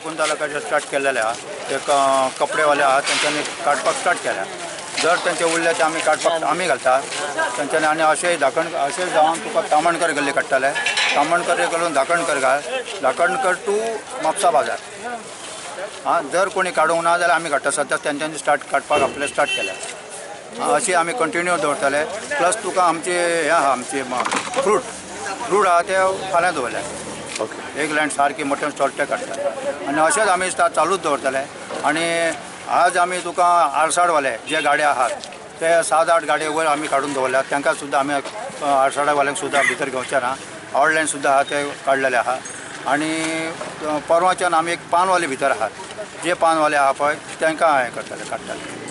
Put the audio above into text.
शकुंतला कडेन स्टार्ट केलेले आहा, ते कपडेवाले आहा तेंच्यांनी काडपाक स्टार्ट केल्या. जर तेंचे उरले ते आमी काडपाक आमी घालता तेंच्यांनी. आनी अशें धाकण अशें जावन तुका तामणकर गल्ली काडटाले, तामणकर घालून धाकणकर घाल, धाकणकर टू म्हापसा बाजार. आं, जर कोणी काडूंक ना जाल्यार आमी काडटा. सद्या तेंच्यांनी स्टार्ट काडपाक आपले स्टार्ट केल्या. अशी आमी कंटिन्यू दवरतले. प्लस तुका आमचे हें आहा, आमचे फ्रूट फ्रूट आहा ते फाल्यां दवरले. एक लायन सारकी मटन स्टॉल ते काडटाले आनी अशेंच आमी चालूच दवरतले. आनी आज आमी तुका आरसाडवाले जे गाडे आहात ते 7-8 गाडये वयर आमी काडून दवरल्यात. तांकां सुद्दां आमी आरसाडावाल्यांक सुद्दां भितर घेवचे ना. ऑनलायन सुद्दां आहा ते काडलेले आहा. आनी परवाच्यान आमी एक पानवाले भितर आहात, जे पानवाले आहा पळय तांकां हें करतले, काडटले.